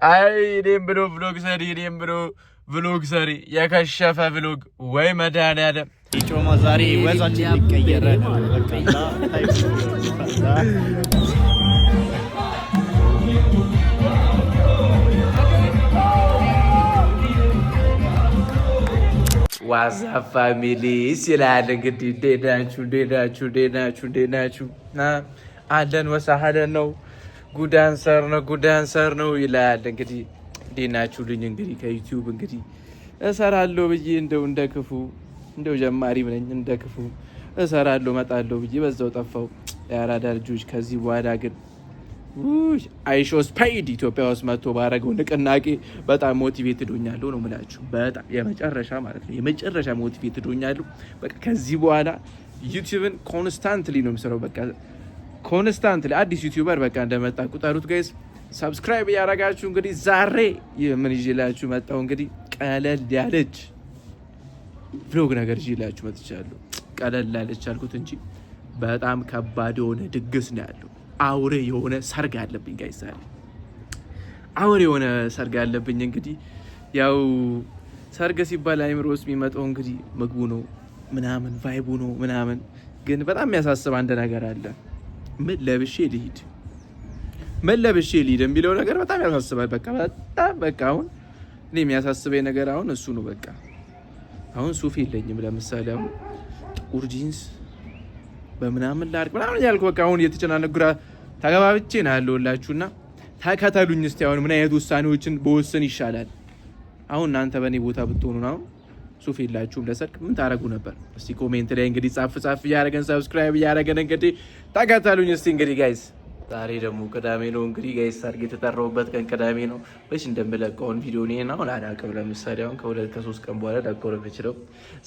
አይ እኔም ብሎ vlog ሰሪ፣ እኔም ብሎ vlog ሰሪ፣ የከሸፈ vlog ወይ መድኃኒዓለም። ጮማ ዛሬ ወዛችን ሊቀየረ ነው። በቃ What's up family ይላል እንግዲህ። እንዴት ናችሁ? እንዴት ናችሁ? እንዴት ናችሁ? እንዴት ናችሁ? አለን ወሳህለን ነው፣ ጉዳንሰር ነው፣ ጉዳንሰር ነው ይላል እንግዲህ። እንዴት ናችሁ ልኝ? እንግዲህ ከ YouTube እንግዲህ እሰራለሁ ብዬ እንደው እንደ ክፉ እንደው ጀማሪ ነኝ፣ እንደ ክፉ እሰራለሁ እመጣለሁ ብዬ በዛው ጠፋው። የአራዳ ልጆች፣ ከዚህ በኋላ ግን IShowSpeed ኢትዮጵያ ውስጥ መጥቶ ባረገው ንቅናቄ በጣም motivated ሆኛለሁ ነው የምላችሁ። በጣም የመጨረሻ ማለት ነው፣ የመጨረሻ motivated ሆኛለሁ። በቃ ከዚህ በኋላ YouTube ን constantly ነው የምሰራው። በቃ constantly አዲስ YouTuber በቃ እንደመጣ ቁጠሩት guys። Subscribe እያደረጋችሁ እንግዲህ ዛሬ ምን ይዤላችሁ መጣሁ? እንግዲህ ቀለል ያለች vlog ነገር ይዤላችሁ መጥቻለሁ። ቀለል ያለች አልኩት እንጂ በጣም ከባድ የሆነ ድግስ ነው ያለው። አውሬ የሆነ ሰርግ አለብኝ guys፣ ዛሬ አውሬ የሆነ ሰርግ አለብኝ። እንግዲህ ያው ሰርግ ሲባል አይምሮ ውስጥ የሚመጣው እንግዲህ ምግቡ ነው ምናምን፣ vibe ኡ ነው ምናምን። ግን በጣም የሚያሳስብ አንድ ነገር አለ። ምን ለብሼ ልሂድ፣ ምን ለብሼ ልሂድ የሚለው ነገር በጣም ያሳስባል። በቃ በጣም በቃ አሁን እኔ የሚያሳስበኝ ነገር አሁን እሱ ነው። በቃ አሁን ሱፍ የለኝም። ለምሳሌ አሁን ጥቁር ጂንስ በምናምን ላድርግ ምናምን ያልኩ በቃ አሁን እየተጨናነኩ ግራ ተገባብቼ ነው ያለሁላችሁና ተከተሉኝ እስቲ። አሁን ምን አይነት ውሳኔዎችን በወሰን ይሻላል? አሁን እናንተ በእኔ ቦታ ብትሆኑ ነው ሱፍ የላችሁም ለሰርግ ምን ታደርጉ ነበር? እስቲ comment ላይ እንግዲህ ጻፍ ጻፍ እያደረገን subscribe እያደረገን እንግዲህ ተከተሉኝ እስቲ። እንግዲህ guys ዛሬ ደግሞ ቅዳሜ ነው። እንግዲህ guys ሰርግ የተጠራሁበት ቀን ቅዳሜ ነው። መች እንደምለቀውን ቪዲዮ እኔ አሁን አላውቅም። ለምሳሌ አሁን ከ2 ከ3 ቀን በኋላ ለቀው ነው የምችለው።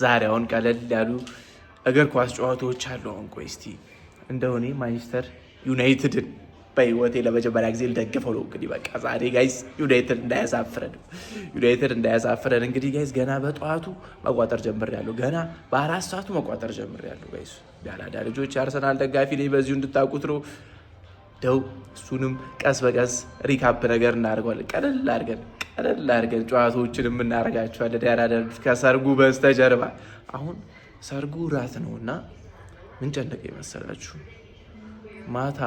ዛሬ አሁን ቀለል ያሉ እግር ኳስ ጨዋታዎች አሉ። አሁን ቆይ እስቲ እንደሆነ ማንቸስተር ዩናይትድን በህይወቴ ለመጀመሪያ ጊዜ ልደግፈው ነው። እንግዲህ በቃ ዛሬ guys ዩናይትድ እንዳያሳፍረን፣ ዩናይትድ እንዳያሳፍረን። እንግዲህ guys ገና በጠዋቱ መቋጠር ጀምሬያለሁ። ገና በ4 ሰዓቱ መቋጠር ጀምሬያለሁ guys። የአራዳ ልጆች፣ የአርሰናል ደጋፊ ነኝ፣ በዚሁ እንድታውቁት ነው። ደው እሱንም ቀስ በቀስ recap ነገር እናደርገዋለን። ቀለል አድርገን ቀለል አድርገን ጨዋታዎችን የምናደርጋቸዋለን። የአራዳ ልጆች ከሰርጉ በስተጀርባ አሁን ሰርጉ ራት ነው እና ምን ጨነቀ የመሰላችሁ? ማታ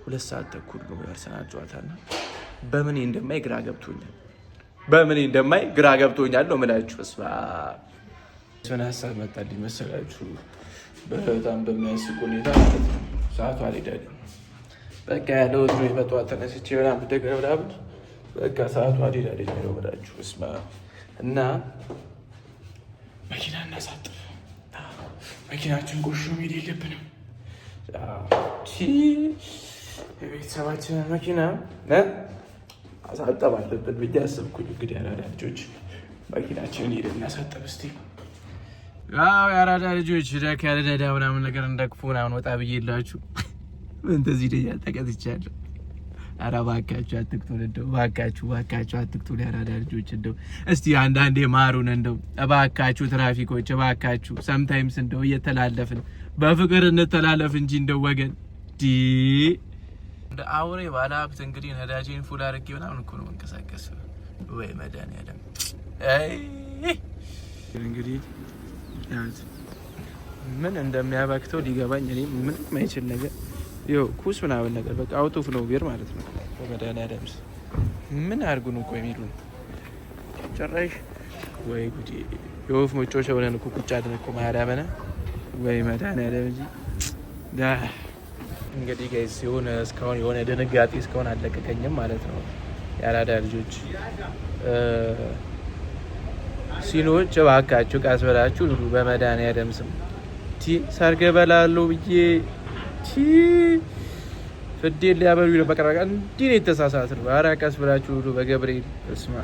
2 ሰዓት ተኩል ነው የአርሰናል ጨዋታ እና በምን እንደማይ ግራ ገብቶኛል። በምን እንደማይ ግራ ገብቶኛል ነው የምላችሁ። ምን ሀሳብ መጣልኝ መሰላችሁ? በጣም በሚያስቅ ሁኔታ ማለት ነው። ሰዓቱ አልሄዳልኝ፣ በቃ ያለ ወትሮ በጠዋት ተነስቼ ምናምን ደግሞ ምናምን በቃ ሰዓቱ አልሄዳልኝ ነው የምላችሁ። እስማ እና መኪና እናሳጥብ። መኪናችን ቆሾ መሄድ የለብንም። የቤተሰባችንን መኪና ማሳጠብ አለብን ብዬ አሰብኩኝ። እንግዲህ የአራዳ ልጆች መኪናችንን ሄደን እናሳጠብ እስቲ። ያው የአራዳ ልጆች ከደዳ ምናምን ነገር እንደክፉ ምናምን ወጣ ብዬ የላችሁ ምን ትዝ ይለኛል፣ ተቀጥቻለሁ። ኧረ እባካችሁ አትቅጡን፣ እንደው እባካችሁ እባካችሁ አትቅጡን። የአራዳ ልጆች እንደው እስቲ አንዳንዴ ማሩን እንደው እባካችሁ፣ ትራፊኮች እባካችሁ፣ sometimes እንደው እየተላለፍን በፍቅር እንተላለፍ እንጂ እንደው ወገን ዲ እንደ አውሬ ባለ ሀብት እንግዲህ ነዳጄን full አድርጌ ምናምን እኮ ነው መንቀሳቀስ። ወይ መድኃኒዓለም፣ እንግዲህ ምን እንደሚያባክተው ሊገባኝ እኔ ምንም አይችል ነገር ይኸው ኩስ ምናምን ነገር በቃ out of nowhere ማለት ነው። በመድኃኒዓለም ምን አድርጉ ነው እኮ የሚሉን ጭራሽ። ወይ ጉዴ! የወፍ መጫወቻ ሆነን እኮ ቁጭ አልን እኮ ማርያምን። ወይ መድኃኒዓለም እንጂ። እንግዲህ guys የሆነ እስካሁን የሆነ ድንጋጤ እስካሁን አልለቀቀኝም ማለት ነው። የአራዳ ልጆች፣ ሲኖች እባካችሁ ቀስ በላችሁ ሉ በመድኃኒዓለም ስም። ቲ ሰርግ እበላለሁ ብዬ ቲ ፍዴን ሊያበሉ ነው። በቃ እንዲህ ነው የተሳሳት ነው። ኧረ ቀስ ብላችሁ ሉ በገብርኤል። እስማ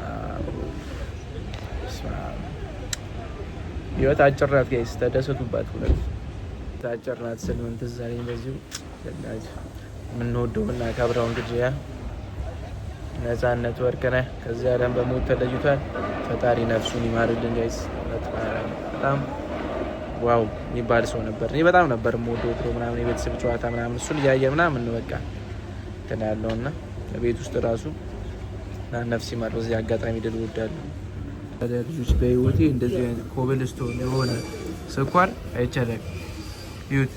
ህይወት አጭር ናት guys፣ ተደሰቱባት። እውነት አጭር ናት ስል ምን ትዝ አለኝ በዚሁ የምንወደው የምናከብረው እንግዲህ ያ ነጻነት ወርቅነህ ከዚህ ዓለም በሞት ተለይቷል። ፈጣሪ ነፍሱን ይማርልን guys። በጣም wow የሚባል ሰው ነበር። እኔ በጣም ነበር የምወደው ድሮ ምናምን የቤተሰብ ጨዋታ ምናምን እሱን እያየ ምናምን ነው በቃ እንትን ያለው እና ቤት ውስጥ ራሱ እና ነፍስ ይማር በዚህ አጋጣሚ ድል እወዳለሁ። ልጆች በህይወቴ እንደዚህ አይነት ኮብልስቶን የሆነ ስኳር አይቻልም። ይሁት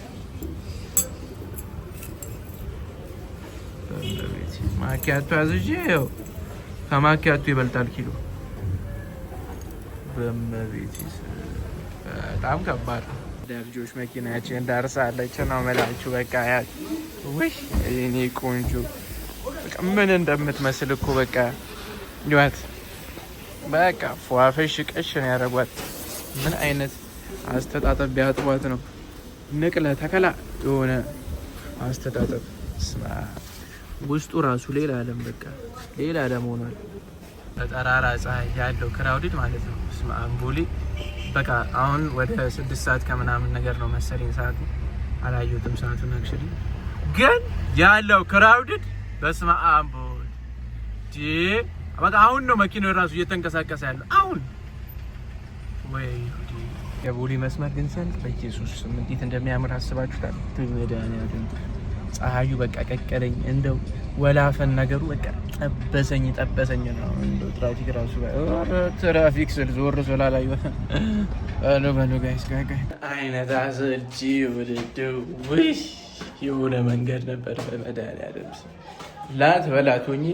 ማኪያቶ አዝዤ ያው ከማኪያቶ ይበልጣል ኪሎ። በመቤት በጣም ከባድ ነው። ልጆች መኪናችን ዳርሳለች ነው የምላችሁ። በቃ ያ ውይ የኔ ቆንጆ በቃ ምን እንደምትመስል እኮ በቃ ይዋት በቃ ፏፈሽ ቀሽ ነው ያደረጓት። ምን አይነት አስተጣጠብ ቢያጥቧት ነው ንቅለ ተከላ የሆነ አስተጣጠብ። ስማ ውስጡ ራሱ ሌላ ዓለም በቃ ሌላ ዓለም ሆኗል። በጠራራ ፀሐይ ያለው crowded ማለት ነው። ስማ አምቦሌ በቃ አሁን ወደ 6 ሰዓት ከምናምን ነገር ነው መሰለኝ ሰዓቱ፣ አላየሁትም ሰዓቱን actually፣ ግን ያለው crowded በስመ አብ በቃ አሁን ነው መኪናው ራሱ እየተንቀሳቀሰ ያለው አሁን። ወይ የቦሌ መስመር ግን ሲያልቅ በኢየሱስ ስም እንዴት እንደሚያምር አስባችሁታል? መድኃኒዓለም ፀሐዩ በቃ ቀቀለኝ፣ እንደው ወላፈን ነገሩ በቃ ጠበሰኝ ጠበሰኝ ነው። እንደው ትራፊክ ራሱ ትራፊክ ስል ዞር ስላላየሁ በሉ በሉ guys ጋይ አይነት አሰልቺ ውድድር ውይ የሆነ መንገድ ነበር። በመድኃኒዓለም ስም ላት በላት ሆኜ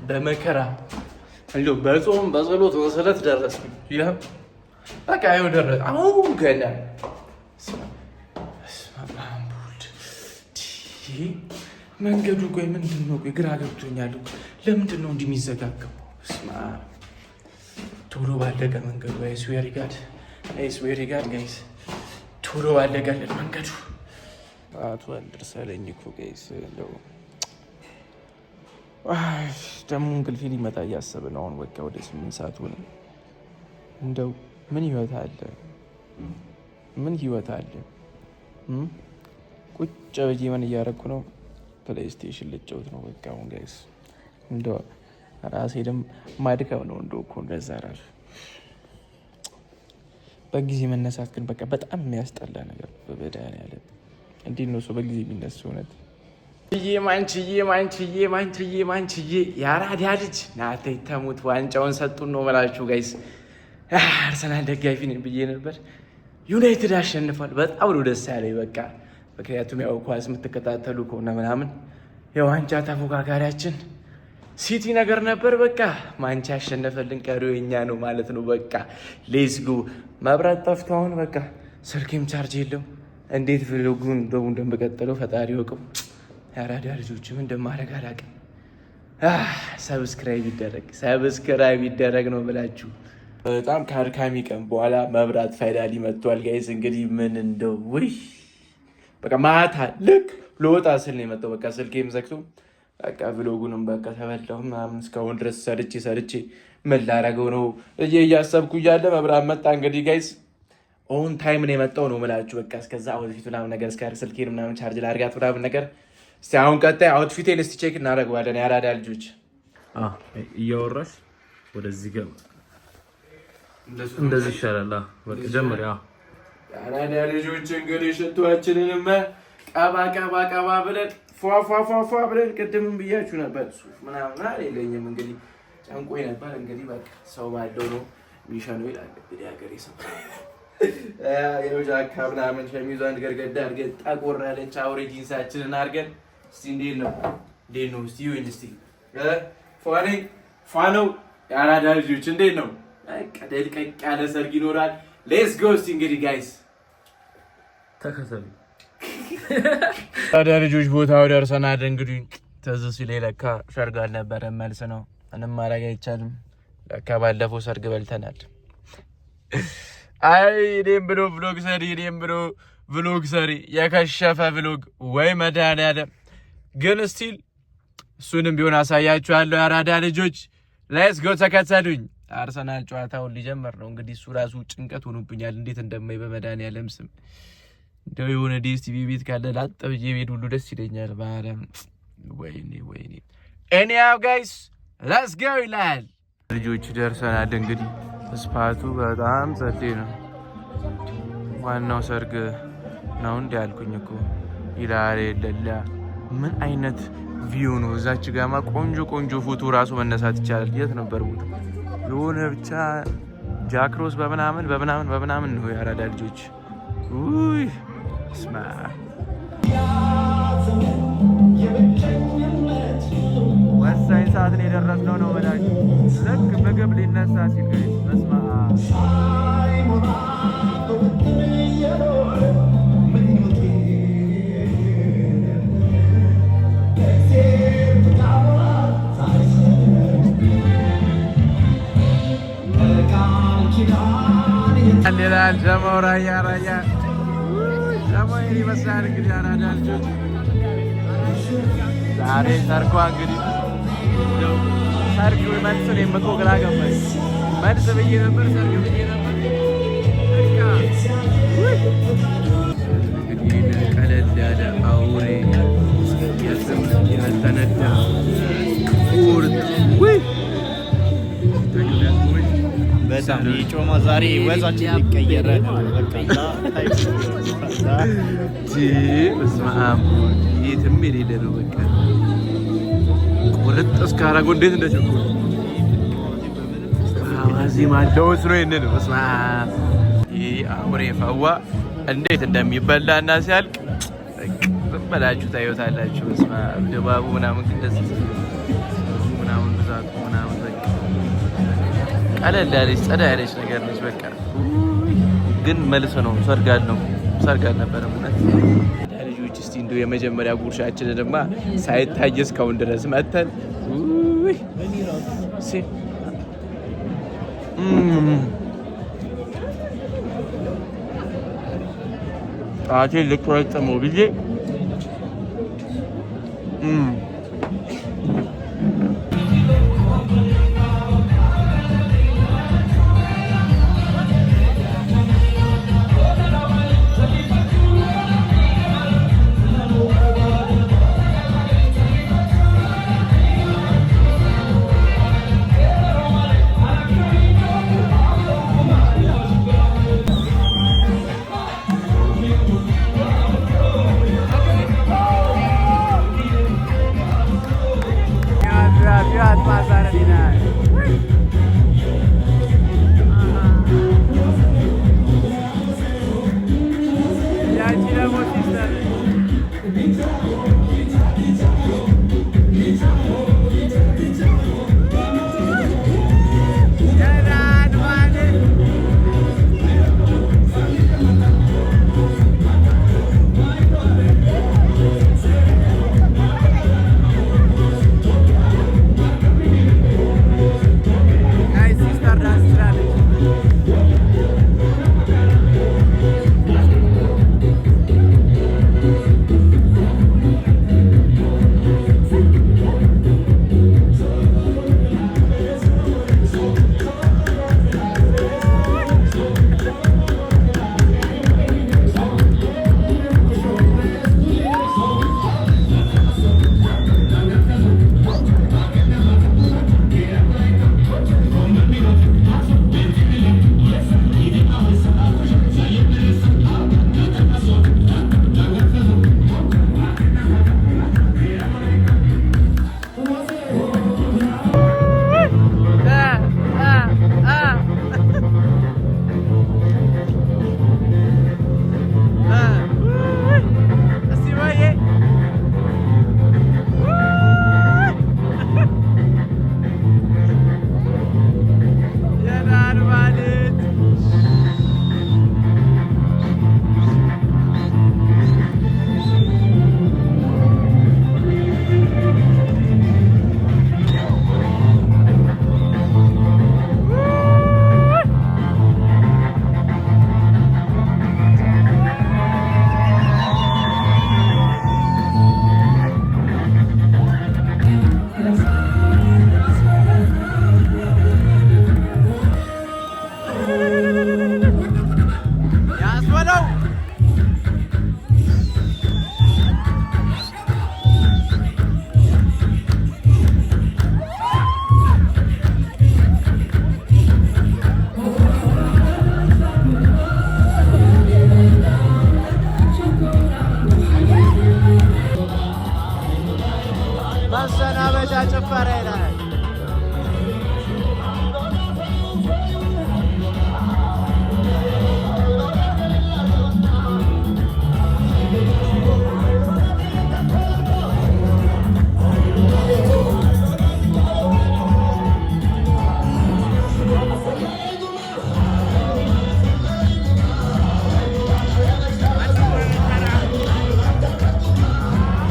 በመከራ እንደው በጾም በጸሎት በስለት ደረስኩኝ። ይህ በቃ ይኸው ደረስ። አሁን ገና መንገዱ ቆይ ምንድን ነው? ቆይ ግራ ገብቶኛል። ለምንድን ነው እንዲህ የሚዘጋገቡ? ቶሎ ባለቀ መንገዱ። I swear God, I swear God guys፣ ቶሎ ባለቀልን መንገዱ። ሰዓቱ አልደርሳለኝ እኮ guys። እንደው ደግሞ እንቅልፌ ሊመጣ እያሰበ ነው አሁን። በቃ ወደ 8 ሰዓት ሆነ። እንደው ምን ህይወት አለ? ምን ህይወት አለ? ቁጭ ብዬ ምን እያደረኩ ነው? PlayStation ልጫወት ነው በቃ አሁን guys። እንደው ራሴ ደም ማድከም ነው እንደው እኮ እንደዛ ራሱ በጊዜ መነሳት ግን በቃ በጣም የሚያስጠላ ነገር። በመድኃኒዓለም እንዴት ነው ሰው በጊዜ የሚነሳ? እውነት ማንችዬ ማንችዬ ማንችዬ ማንችዬ የአራዳ ልጅ ናተ ተሙት ዋንጫውን ሰጡን ነው የምላችሁ guys። አርሰናል ደጋፊ ነኝ ብዬ ነበር። ዩናይትድ አሸንፏል። በጣም ነው ደስ ያለኝ በቃ ምክንያቱም ያው ኳስ የምትከታተሉ ከሆነ ምናምን የዋንጫ ተፎካካሪያችን ሲቲ ነገር ነበር። በቃ ማንቻ ያሸነፈልን፣ ቀሪው የኛ ነው ማለት ነው። በቃ let's go። መብራት ጠፍቶ አሁን በቃ ስልኬም charge የለው። እንዴት vlog ኡን እንደው እንደምቀጥለው ፈጣሪ ይወቀው። የአራዳ ልጆችም እንደማደርግ አላውቅም። Subscribe ይደረግ፣ subscribe ይደረግ ነው ብላችሁ። በጣም ከአድካሚ ቀን በኋላ መብራት finally መጥቷል guys። እንግዲህ ምን እንደው ውይ በቃ ማታ ልክ ልወጣ ስል ነው የመጣው። በቃ ስልኬም ዘግቶ በቃ vlog ኡንም በቃ ተበላሁ ምናምን እስካሁን ድረስ ሰርቼ ሰርቼ ምን ላደርገው ነው እያሰብኩ እያለ መብራት መጣ። እንግዲህ guys on time ነው የመጣው ነው የምላችሁ። በቃ እስከዛ outfit ምናምን ነገር እስከ ስልኬን ምናምን charge ላድርጋት ምናምን ነገር። እስኪ አሁን ቀጣይ outfit ኤን እስቲ check እናደርገዋለን። የአራዳ ልጆች። እያወራሽ ወደዚህ ገባ እንደዚህ ይሻላል። በቃ ጀምሪ። የአራዳ ልጆች እንግዲህ ሽቶአችንንም ቀባ ቀባ ቀባ ብለን ፏፏፏፏ ብለን ቅድምም ብያችሁ ነበር። ሱፍ ምናምን የለኝም እንግዲህ ጨንቆኝ ነበር። እንግዲህ በቃ ሰው ባለው ነው የሚሸነው ይላል እንግዲህ ሀገሬ ሰው። የው ጃካ ምናምን ሸሚዟን ገርገዳ አድርገን ጠቆር ያለች አውሬ ጂንሳችንን አድርገን እስቲ እንዴት ነው እንዴት ነው እስቲ ይሁን እስቲ ፏ ነኝ ፏ ነው። የአራዳ ልጆች እንዴት ነው? በቃ ደልቀቅ ያለ ሰርግ ይኖራል። Let's go እስቲ እንግዲህ guys። ተከተሉ። አራዳ ልጆች ቦታው ደርሰናል። እንግዲህ ትዝ ሲል ለካ ሰርግ አልነበረም መልስ ነው። ምንም ማድረግ አይቻልም። ለካ ባለፈው ሰርግ በልተናል። አይ እኔም ብሎ vlog ሰሪ፣ እኔም ብሎ vlog ሰሪ፣ የከሸፈ vlog ወይ መድኃኒዓለም። ግን still እሱንም ቢሆን አሳያችኋለሁ። የአራዳ ልጆች let's go ተከተሉኝ። አርሰናል ጨዋታውን ሊጀምር ነው። እንግዲህ እሱ ራሱ ጭንቀት ሆኖብኛል። እንዴት እንደማይ በመድኃኒዓለም ስም እንደው የሆነ DSTV ቤት ካለ ላጥ ብዬ ቤት ሁሉ ደስ ይለኛል። ማርያም ወይኔ ወይኔ። Anyhow guys, let's go ይላል። ልጆች ደርሰናል። እንግዲህ spot ኡ በጣም ጸዴ ነው። ዋናው ሰርግ ነው እንዲ ያልኩኝ እኮ ይላል። የለላ ምን አይነት view ነው። እዛች ጋማ ቆንጆ ቆንጆ ፎቶ ራሱ መነሳት ይቻላል። የት ነበር ቦታ የሆነ ብቻ ጃክሮስ በምናምን በምናምን በምናምን ነው የአራዳ ልጆች። ውይ ስማ፣ ወሳኝ ሰዓት ነው የደረስነው ነው በላችሁ። ልክ ምግብ ሊነሳ ሲል guys፣ በስመ አብ። ይላል ጀማው ራያ ራያ ጀማው ይሄን ይመስላል እንግዲህ አራዳ ልጆች ዛሬ ሰርጓ እንግዲህ እንደው ሰርግ መልስ እኔም እኮ ግራ ገባኝ። መልስ ብዬ ነበር፣ ሰርግ ብዬ ነበር። በቃ እንግዲህ ቀለል ያለ አውሬ የትም ያልተነዳ ቁርጥ ውይ። በጣም የጮማ ዛሬ ወዛችን ሊቀየረ ነው። በቃ በስመ አብ፣ የትም የሌለ ነው። በቃ ቁርጥ እስካደረገው እንዴት እንደቸኮሉ አዋዜ ማለውስ ነው። ይሄንን በስመ አብ፣ ይህ አውሬ ፈዋ እንዴት እንደሚበላና ሲያልቅ በቃ ዝም ብላችሁ ታዩታላችሁ። በስመ አብ፣ ድባቡ ምናምን ግን ደስ ሲል ምናምን ብዛቱ ምናምን በቃ ቀለል ያለች ጸዳ ያለች ነገር ነች። በቃ ግን መልስ ነው፣ ሰርግ ነው፣ ሰርግ አልነበረም። እውነት ልጆች፣ እስቲ እንደው የመጀመሪያ ጉርሻችንን ድማ ሳይታይ እስካሁን ድረስ መተን ውይ ጣቴን ልቆረጥመው ብዬ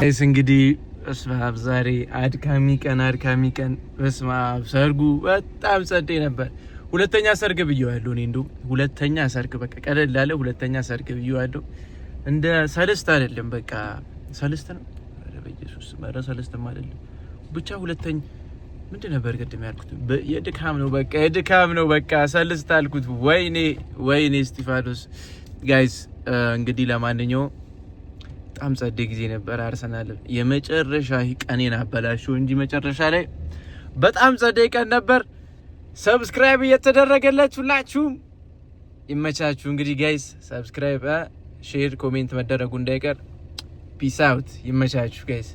Guys፣ እንግዲህ በስመ አብ፣ ዛሬ አድካሚ ቀን፣ አድካሚ ቀን። በስመ አብ፣ ሰርጉ በጣም ጸዴ ነበር። ሁለተኛ ሰርግ ብየዋለሁ እኔ እንደውም፣ ሁለተኛ ሰርግ፣ በቃ ቀለል ያለ ሁለተኛ ሰርግ ብየዋለሁ። እንደ ሰለስት አይደለም፣ በቃ ሰለስት ነው። ኧረ በኢየሱስ፣ ኧረ ሰለስትም አይደለም። ብቻ ሁለተኛ ምንድን ነበር ቅድም ያልኩት? የድካም ነው፣ በቃ የድካም ነው። በቃ ሰልስት አልኩት። ወይኔ ወይኔ እስጢፋኖስ። Guys፣ እንግዲህ ለማንኛውም በጣም ጸዴ ጊዜ ነበር። አርሰናል የመጨረሻ ቀኔን አበላሸው እንጂ መጨረሻ ላይ በጣም ጸዴ ቀን ነበር። Subscribe እየተደረገላችሁ ሁላችሁም ይመቻችሁ። እንግዲህ guys፣ subscribe፣ share፣ comment መደረጉ እንዳይቀር። Peace out። ይመቻችሁ guys።